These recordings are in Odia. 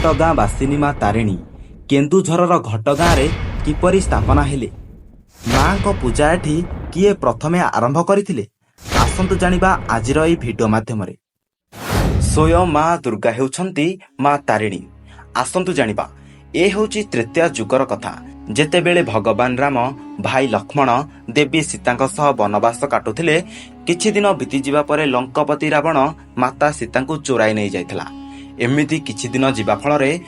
ଘଟଗାଁ ବାସିନୀ ମା ତାରିଣୀ କେନ୍ଦୁଝରର ଘଟଗାଁରେ କିପରି ସ୍ଥାପନା ହେଲେ? ମାଙ୍କ ପୂଜା ଏଠି କିଏ ପ୍ରଥମେ ଆରମ୍ଭ କରିଥିଲେ? ଆସନ୍ତୁ ଜାଣିବା ଆଜିର ଏହି ଭିଡିଓ ମାଧ୍ୟମରେ। ସ୍ୱୟଂ ମା ଦୁର୍ଗା ହେଉଛନ୍ତି ମା ତାରିଣୀ। ଆସନ୍ତୁ ଜାଣିବା। ଏ ହେଉଛି ତ୍ରେତୟା ଯୁଗର କଥା, ଯେତେବେଳେ ଭଗବାନ ରାମ, ଭାଇ ଲକ୍ଷ୍ମଣ, ଦେବୀ ସୀତାଙ୍କ ସହ ବନବାସ କାଟୁଥିଲେ। କିଛି ଦିନ ବିତିଯିବା ପରେ ଲଙ୍କପତି ରାବଣ ମାତା ସୀତାଙ୍କୁ ଚୋରାଇ ନେଇଯାଇଥିଲା। ଏମିତି କିଛି ଦିନ ଯିବା ଫଳରେ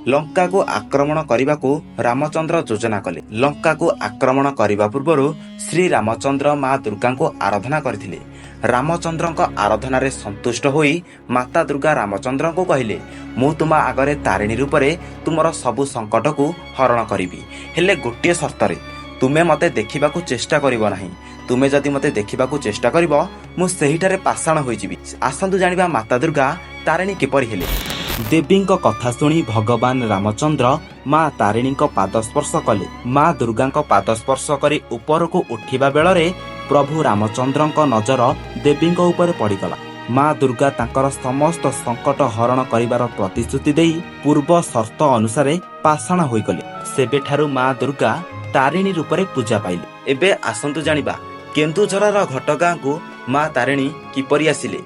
ଲଙ୍କାକୁ ଆକ୍ରମଣ କରିବାକୁ ରାମଚନ୍ଦ୍ର ଯୋଜନା କଲେ। ଲଙ୍କାକୁ ଆକ୍ରମଣ କରିବା ପୂର୍ବରୁ ଶ୍ରୀ ରାମଚନ୍ଦ୍ର ମା ଦୁର୍ଗାଙ୍କୁ ଆରାଧନା କରିଥିଲେ। ରାମଚନ୍ଦ୍ରଙ୍କ ଆରାଧନାରେ ସନ୍ତୁଷ୍ଟ ହୋଇ ମାତା ଦୁର୍ଗା ରାମଚନ୍ଦ୍ରଙ୍କୁ କହିଲେ, "ମୁଁ ତୁମ ଆଗରେ ତାରିଣୀ ରୂପରେ ତୁମର ସବୁ ସଙ୍କଟକୁ ହରଣ କରିବି, ହେଲେ ଗୋଟିଏ ସର୍ତ୍ତରେ। ତୁମେ ମୋତେ ଦେଖିବାକୁ ଚେଷ୍ଟା କରିବ ନାହିଁ। ତୁମେ ଯଦି ମୋତେ ଦେଖିବାକୁ ଚେଷ୍ଟା କରିବ, ମୁଁ ସେହିଠାରେ ପାଷାଣ ହୋଇଯିବି।" ଆସନ୍ତୁ ଜାଣିବା ମାତା ଦୁର୍ଗା ତାରିଣୀ କିପରି ହେଲେ। ଦେବୀଙ୍କ କଥା ଶୁଣି ଭଗବାନ ରାମଚନ୍ଦ୍ର ମା ତାରିଣୀଙ୍କ ପାଦ ସ୍ପର୍ଶ କଲେ। ମା ଦୁର୍ଗାଙ୍କ ପାଦ ସ୍ପର୍ଶ କରି ଉପରକୁ ଉଠିବା ବେଳରେ ପ୍ରଭୁ ରାମଚନ୍ଦ୍ରଙ୍କ ନଜର ଦେବୀଙ୍କ ଉପରେ ପଡ଼ିଗଲା। ମା ଦୁର୍ଗା ତାଙ୍କର ସମସ୍ତ ସଙ୍କଟ ହରଣ କରିବାର ପ୍ରତିଶ୍ରୁତି ଦେଇ ପୂର୍ବ ସର୍ତ୍ତ ଅନୁସାରେ ପାଷାଣ ହୋଇଗଲେ। ସେବେଠାରୁ ମା ଦୁର୍ଗା ତାରିଣୀ ରୂପରେ ପୂଜା ପାଇଲେ। ଏବେ ଆସନ୍ତୁ ଜାଣିବା କେନ୍ଦୁଝରର ଘଟଗାଁକୁ ମା ତାରିଣୀ କିପରି ଆସିଲେ।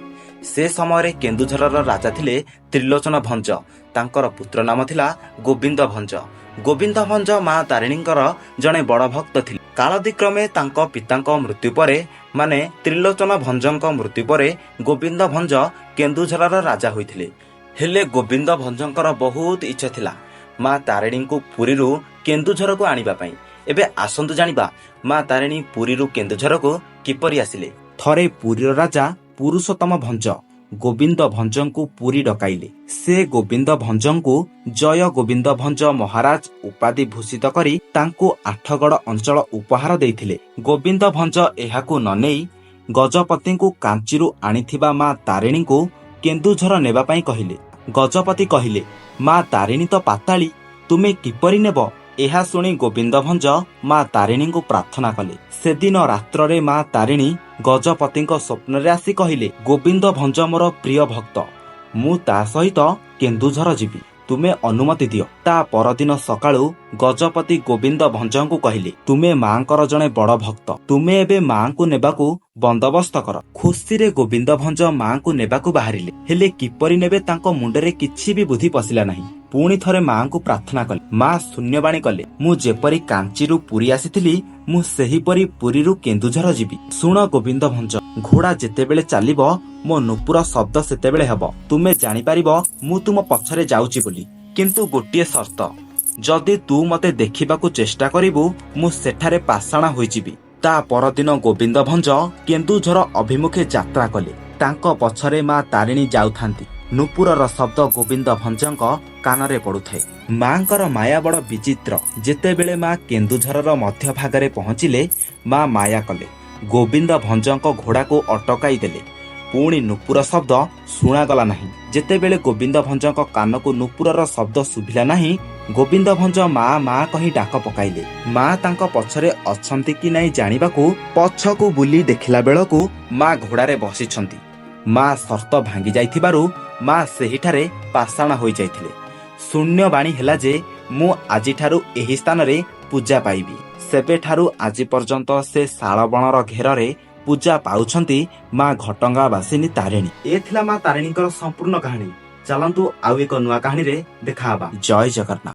ସେ ସମୟରେ କେନ୍ଦୁଝରର ରାଜା ଥିଲେ ତ୍ରିଲୋଚନ ଭଞ୍ଜ। ତାଙ୍କର ପୁତ୍ର ନାମ ଥିଲା ଗୋବିନ୍ଦ ଭଞ୍ଜ। ଗୋବିନ୍ଦ ଭଞ୍ଜ ମା ତାରିଣୀଙ୍କର ଜଣେ ବଡ଼ ଭକ୍ତ ଥିଲେ। କାଳାତିକ୍ରମେ ତାଙ୍କ ପିତାଙ୍କ ମୃତ୍ୟୁ ପରେ, ମାନେ ତ୍ରିଲୋଚନ ଭଞ୍ଜଙ୍କ ମୃତ୍ୟୁ ପରେ, ଗୋବିନ୍ଦ ଭଞ୍ଜ କେନ୍ଦୁଝରର ରାଜା ହୋଇଥିଲେ। ହେଲେ ଗୋବିନ୍ଦ ଭଞ୍ଜଙ୍କର ବହୁତ ଇଚ୍ଛା ଥିଲା ମା ତାରିଣୀଙ୍କୁ ପୁରୀରୁ କେନ୍ଦୁଝରକୁ ଆଣିବା ପାଇଁ। ଏବେ ଆସନ୍ତୁ ଜାଣିବା ମା ତାରିଣୀ ପୁରୀରୁ କେନ୍ଦୁଝରକୁ କିପରି ଆସିଲେ। ଥରେ ପୁରୀର ରାଜା ପୁରୁଷୋତ୍ତମ ଭଞ୍ଜ ଗୋବିନ୍ଦ ଭଞ୍ଜଙ୍କୁ ପୁରୀ ଡକାଇଲେ। ସେ ଗୋବିନ୍ଦ ଭଞ୍ଜଙ୍କୁ ଜୟ ଗୋବିନ୍ଦ ଭଞ୍ଜ ମହାରାଜ ଉପାଧି ଭୂଷିତ କରି ତାଙ୍କୁ ଆଠଗଡ଼ ଅଞ୍ଚଳ ଉପହାର ଦେଇଥିଲେ। ଗୋବିନ୍ଦ ଭଞ୍ଜ ଏହାକୁ ନ ନେଇ ଗଜପତିଙ୍କୁ କାଞ୍ଚିରୁ ଆଣିଥିବା ମା ତାରିଣୀଙ୍କୁ କେନ୍ଦୁଝର ନେବା ପାଇଁ କହିଲେ। ଗଜପତି କହିଲେ, "ମା ତାରିଣୀ ତ ପାତାଳୀ, ତୁମେ କିପରି ନେବ?" ଏହା ଶୁଣି ଗୋବିନ୍ଦ ଭଞ୍ଜ ମା ତାରିଣୀଙ୍କୁ ପ୍ରାର୍ଥନା କଲେ। ସେଦିନ ରାତ୍ରରେ ମା ତାରିଣୀ ଗଜପତିଙ୍କ ସ୍ୱପ୍ନରେ ଆସି କହିଲେ, "ଗୋବିନ୍ଦ ଭଞ୍ଜ ମୋର ପ୍ରିୟ ଭକ୍ତ। ମୁଁ ତା ସହିତ କେନ୍ଦୁଝର ଯିବି। ତୁମେ ଅନୁମତି ଦିଅ।" ତା ପରଦିନ ସକାଳୁ ଗଜପତି ଗୋବିନ୍ଦ ଭଞ୍ଜଙ୍କୁ କହିଲେ, "ତୁମେ ମାଙ୍କର ଜଣେ ବଡ଼ ଭକ୍ତ। ତୁମେ ଏବେ ମାଙ୍କୁ ନେବାକୁ ବନ୍ଦୋବସ୍ତ କର।" ଖୁସିରେ ଗୋବିନ୍ଦ ଭଞ୍ଜ ମାଙ୍କୁ ନେବାକୁ ବାହାରିଲେ। ହେଲେ କିପରି ନେବେ, ତାଙ୍କ ମୁଣ୍ଡରେ କିଛି ବି ବୁଦ୍ଧି ପଶିଲା ନାହିଁ। ପୁଣି ଥରେ ମାଙ୍କୁ ପ୍ରାର୍ଥନା କଲେ। ମା ଶୂନ୍ୟବାଣୀ କଲେ, "ମୁଁ ଯେପରି କାଞ୍ଚିରୁ ପୁରୀ ଆସିଥିଲି, ମୁଁ ସେହିପରି ପୁରୀରୁ କେନ୍ଦୁଝର ଯିବି। ଶୁଣ ଗୋବିନ୍ଦ ଭଞ୍ଜ, ଘୋଡ଼ା ଯେତେବେଳେ ଚାଲିବ, ମୋ ନୂପୁର ଶବ୍ଦ ସେତେବେଳେ ହେବ। ତୁମେ ଜାଣିପାରିବ ମୁଁ ତୁମ ପଛରେ ଯାଉଛି ବୋଲି। କିନ୍ତୁ ଗୋଟିଏ ସର୍ତ୍ତ, ଯଦି ତୁ ମତେ ଦେଖିବାକୁ ଚେଷ୍ଟା କରିବୁ, ମୁଁ ସେଠାରେ ପାଷାଣ ହୋଇଯିବି।" ତା ପରଦିନ ଗୋବିନ୍ଦ ଭଞ୍ଜ କେନ୍ଦୁଝର ଅଭିମୁଖେ ଯାତ୍ରା କଲେ। ତାଙ୍କ ପଛରେ ମା ତାରିଣୀ ଯାଉଥାନ୍ତି। ନୂପୁରର ଶବ୍ଦ ଗୋବିନ୍ଦ ଭଞ୍ଜଙ୍କ କାନରେ ପଡୁଥାଏ। ମାଙ୍କର ମାୟା ବଡ଼ ବିଚିତ୍ର। ଯେତେବେଳେ ମା କେନ୍ଦୁଝରର ମଧ୍ୟ ଭାଗରେ ପହଞ୍ଚିଲେ, ମା ମାୟା କଲେ। ଗୋବିନ୍ଦ ଭଞ୍ଜଙ୍କ ଘୋଡ଼ାକୁ ଅଟକାଇ ଦେଲେ। ପୁଣି ନୂପୁର ଶବ୍ଦ ଶୁଣାଗଲା ନାହିଁ। ଯେତେବେଳେ ଗୋବିନ୍ଦ ଭଞ୍ଜଙ୍କ କାନକୁ ନୂପୁରର ଶବ୍ଦ ଶୁଭିଲା ନାହିଁ, ଗୋବିନ୍ଦ ଭଞ୍ଜ "ମା, ମା" କହି ଡାକ ପକାଇଲେ। ମା ତାଙ୍କ ପଛରେ ଅଛନ୍ତି କି ନାହିଁ ଜାଣିବାକୁ ପଛକୁ ବୁଲି ଦେଖିଲା ବେଳକୁ ମା ଘୋଡ଼ାରେ ବସିଛନ୍ତି। ମା ସର୍ତ୍ତ ଭାଙ୍ଗି ଯାଇଥିବାରୁ ମା ସେହିଠାରେ ପାଷାଣ ହୋଇଯାଇଥିଲେ। ଶୂନ୍ୟ ବାଣୀ ହେଲା ଯେ ମୁଁ ଆଜିଠାରୁ ଏହି ସ୍ଥାନରେ ପୂଜା ପାଇବି। ସେବେଠାରୁ ଆଜି ପର୍ଯ୍ୟନ୍ତ ସେ ଶାଳବଣର ଘେରରେ ପୂଜା ପାଉଛନ୍ତି ମା ଘଟଗାଁ ବାସିନୀ ତାରିଣୀ। ଏ ଥିଲା ମା ତାରିଣୀଙ୍କର ସମ୍ପୂର୍ଣ୍ଣ କାହାଣୀ। ଚାଲନ୍ତୁ, ଆଉ ଏକ ନୂଆ କାହାଣୀରେ ଦେଖା ହବା। ଜୟ ଜଗନ୍ନାଥ।